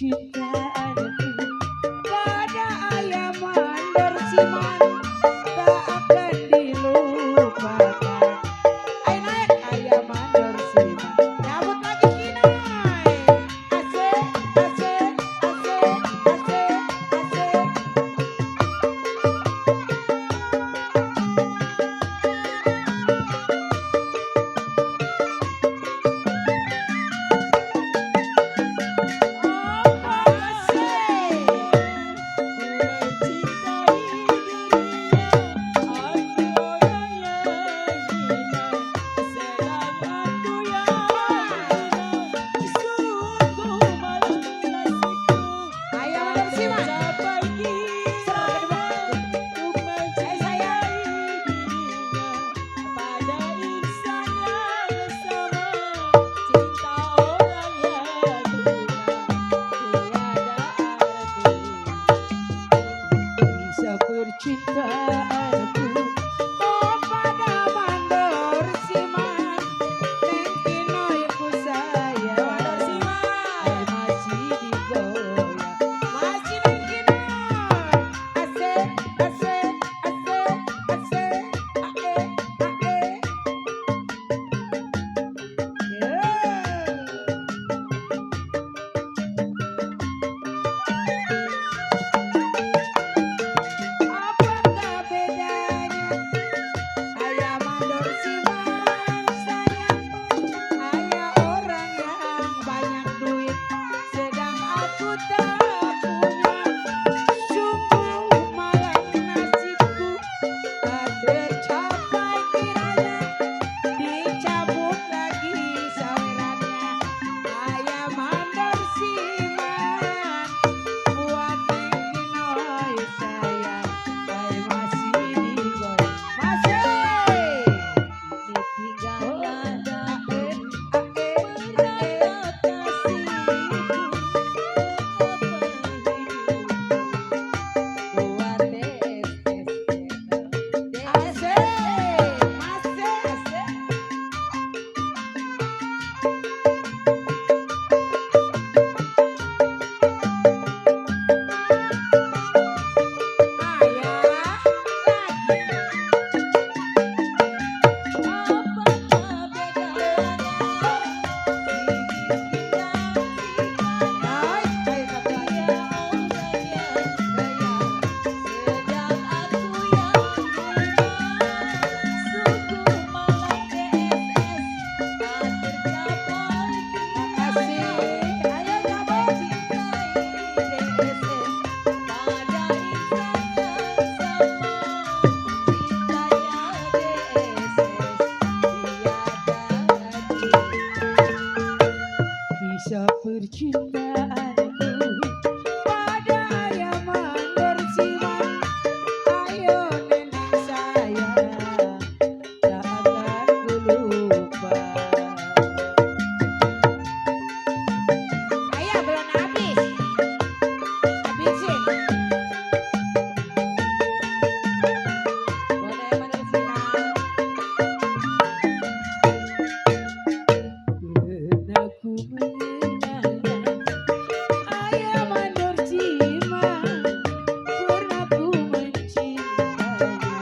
percintaanku pada ayam mandor siman tak akan dilupakan. Ayo naik ayam mandor siman, nyambut lagi Kinoy. Asik, asik, asik, asik, asik. Percintaanku oh pada mandor siman neng Kinoy ku sayang masih digoyang masih neng Kinoy asik asik asik asik ae ae apakah bedanya ayam mandor siman sayang ayah orang yang banyak duit sedang aku tak punya sungguh malang nasibku tak tercapai kiranya dicabut lagi sawerannya ayam mandor siman buat neng Kinoy sayang ay masih digoyang masih ditinggalan ae ae buat asik masih asik ayah kisah percintaanku pada ayam mandor siman ayo nenek sayang tak akan ku lupa ayah belum habis habisin buat ayam mandor siman karena ku mengenalnya ayam mandor siman pernah ku mencintainya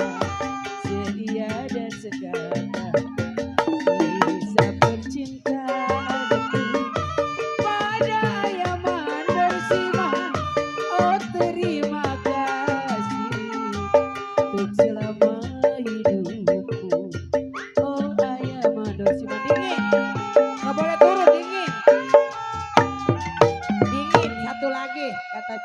seia dan segala kisah percintaanku pada ayam mandor siman oh terima kasih untuk selama hidupku oh ayam mandor siman dingin nggak boleh turun dingin dingin satu lagi kata